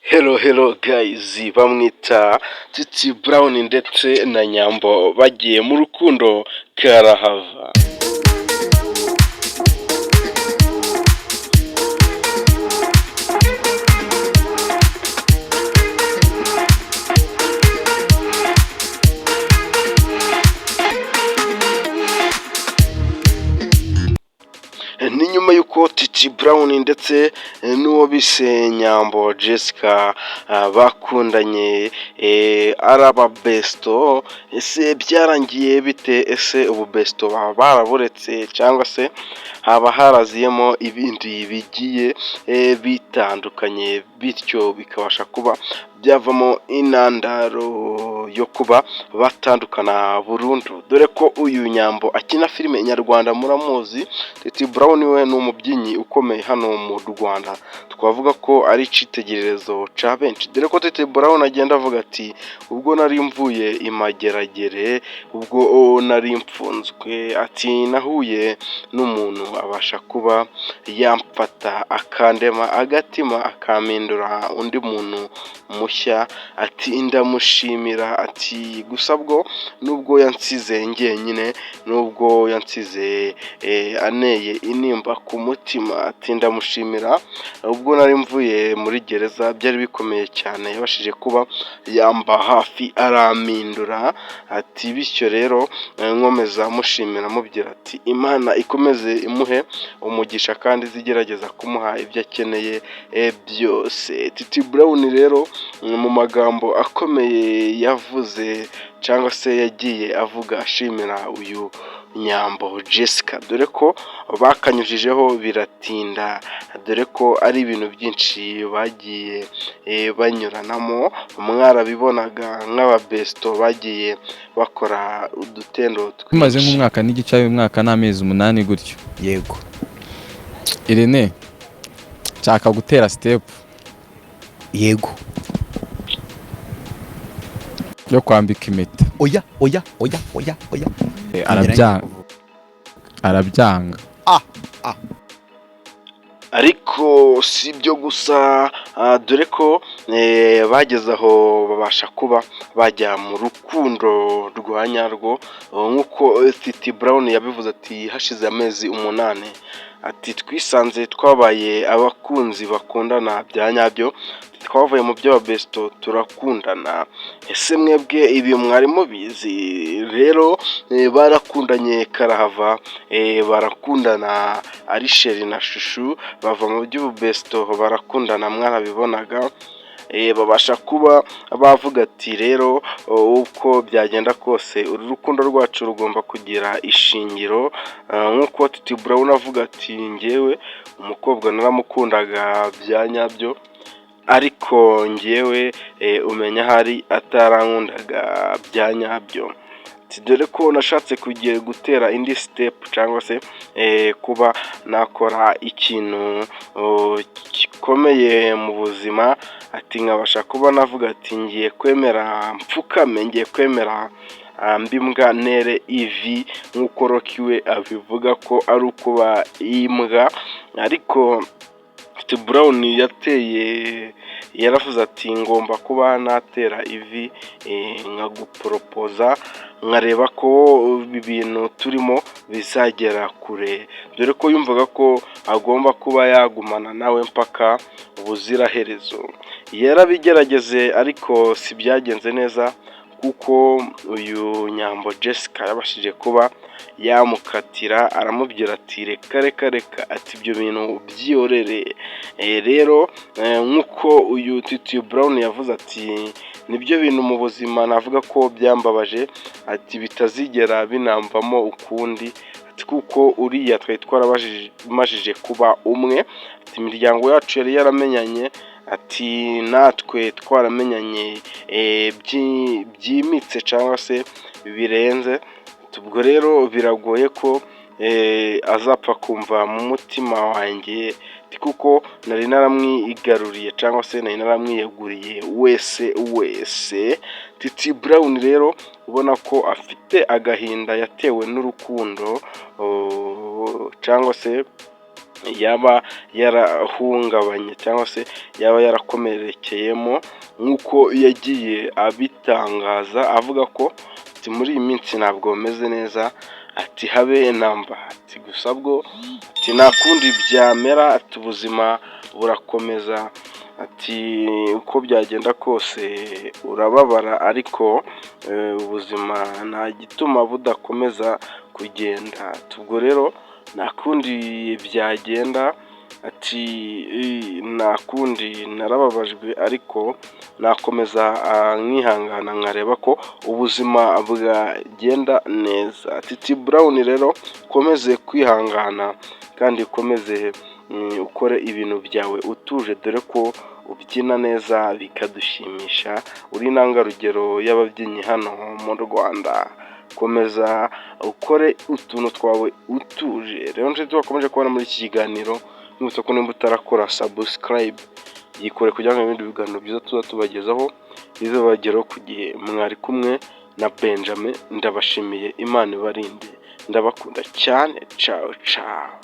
Hello hello guys, bamwita Titi Brown ndetse na Nyambo bagiye mu rukundo karahava. Ni nyuma y'uko Titi Brown ndetse n'uwo bise Nyambo Jessica bakundanye ari ababesto. Ese byarangiye bite? Ese ububesto baba baraburetse cyangwa se haba haraziyemo ibindi bigiye bitandukanye, bityo bikabasha kuba byavamo intandaro yo kuba batandukana burundu? Dore ko uyu Nyambo akina filime nyarwanda, muramuzi. Titi Brown we ni umubyinnyi ukomeye hano mu Rwanda, twavuga ko ari icyitegererezo cya benshi, dore ko Titi Brown agenda avuga ati: "Ubwo nari mvuye i Mageragere, ubwo nari mfunzwe," ati, "nahuye n'umuntu abasha kuba yamfata akandema agatima, akampindura undi muntu mushya," ati, "ndamushimira," ati, "gusa bwo nubwo yansize njyenyine, nubwo yansize aneye intimba ku mutima," ati, "ndamushimira. Ubwo nari mvuye muri gereza byari bikomeye cyane, yabashije kuba yamba hafi arampindura," ati, "bityo rero nkomeza mushimira, mubwira ati Imana ikomeze imuhe umugisha kandi izigerageza kumuha ibyo akeneye byose." Titi Brown rero mu magambo akomeye yavuze cyangwa se yagiye avuga ashimira uyu Nyambo Jessica, dore ko bakanyujijeho biratinda, dore ko ari ibintu byinshi bagiye banyuranamo, mwarabibonaga nk'ababesto bagiye bakora udutendo Tumaze twinshi. nk'umwaka n'igice, umwaka n'amezi 8 gutyo. Yego. Irene, nshaka gutera step Yego. yo kwambika impeta. Oya, oya, oya, oya, oya. Arabyanga, arabyanga. Ah ah. Ariko si ibyo gusa, dore ko bageze aho babasha kuba bajya mu rukundo rwa nyarwo, nk'uko Titi Brown yabivuze, ati hashize amezi 8, ati twisanze twabaye abakunzi bakundana bya nyabyo, twavuye mu by'ababesto turakundana. Ese mwebwe ibi mwari mubizi? Rero barakundanye karahava, barakundana ari chéri na chouchou, bava mu by'ububesto barakundana, mwarabibonaga. Babasha kuba bavuga ati rero uko byagenda kose uru rukundo rwacu rugomba kugira ishingiro, nk'uko Titi Brown avuga ati njyewe umukobwa naramukundaga bya nyabyo, ariko njyewe umenya ahari atarankundaga bya nyabyo, dore ko nashatse kugiye gutera indi step cyangwa se kuba nakora ikintu gikomeye mu buzima, ati nkabasha kuba navuga ati ngiye kwemera mfukame, ngiye kwemera mbe imbwa ntere ivi, nk'uko Rocky we abivuga ko ari ukuba imbwa. Ariko Titi Brown yateye, yaravuze ati ngomba kuba natera ivi nkaguporopoza, nkareba ko ibi bintu turimo bizagera kure, dore ko yumvaga ko agomba kuba yagumana nawe mpaka ubuziraherezo. Yarabigerageze ariko si byagenze neza, kuko uyu Nyambo Jessica yabashije kuba yamukatira, aramubwira ati reka reka reka, ati ibyo bintu byihorere. Rero nk'uko uyu Titi Brown yavuze ati nibyo bintu mu buzima navuga ko byambabaje, ati bitazigera binamvamo ukundi, ati kuko uriya twari twarabamajije kuba umwe, ati imiryango yacu yari yaramenyanye, ati natwe twaramenyanye byimbitse cyangwa se birenze, ubwo rero biragoye ko azapfa kumva mu mutima wanjye, kuko nari naramwigaruriye cyangwa se nari naramwiyeguriye wese wese. Titi Brown rero ubona ko afite agahinda yatewe n'urukundo cyangwa se yaba yarahungabanye cyangwa se yaba yarakomerekeyemo, nk'uko yagiye abitangaza avuga ko ati: "Muri iyi minsi ntabwo bameze neza," ati: "Habe namba," ati: "Gusa bwo," ati: "Nta kundi byamera," ati: "Ubuzima burakomeza," ati: "Uko byagenda kose urababara, ariko ubuzima nta gituma budakomeza kugenda." Ubwo rero nta kundi byagenda, ati: "Nta kundi, narababajwe, ariko nakomeza nkihangana nkareba ko ubuzima bwagenda neza." Titi Brown rero, ukomeze kwihangana kandi ukomeze ukore ibintu byawe utuje, dore ko ubyina neza bikadushimisha, uri intangarugero y'ababyinnyi hano mu Rwanda. Komeza ukore utuntu twawe utuje. Rero nshuti wakomeje kubona muri iki kiganiro, nkwibutsa ko nimba utarakora subscribe, yikore kugira ngo ibindi biganiro byiza tuza tubagezaho bizabageraho ku gihe. Mwari kumwe na Benjamin, ndabashimiye, Imana ibarinde, ndabakunda cyane. Cawu cawu.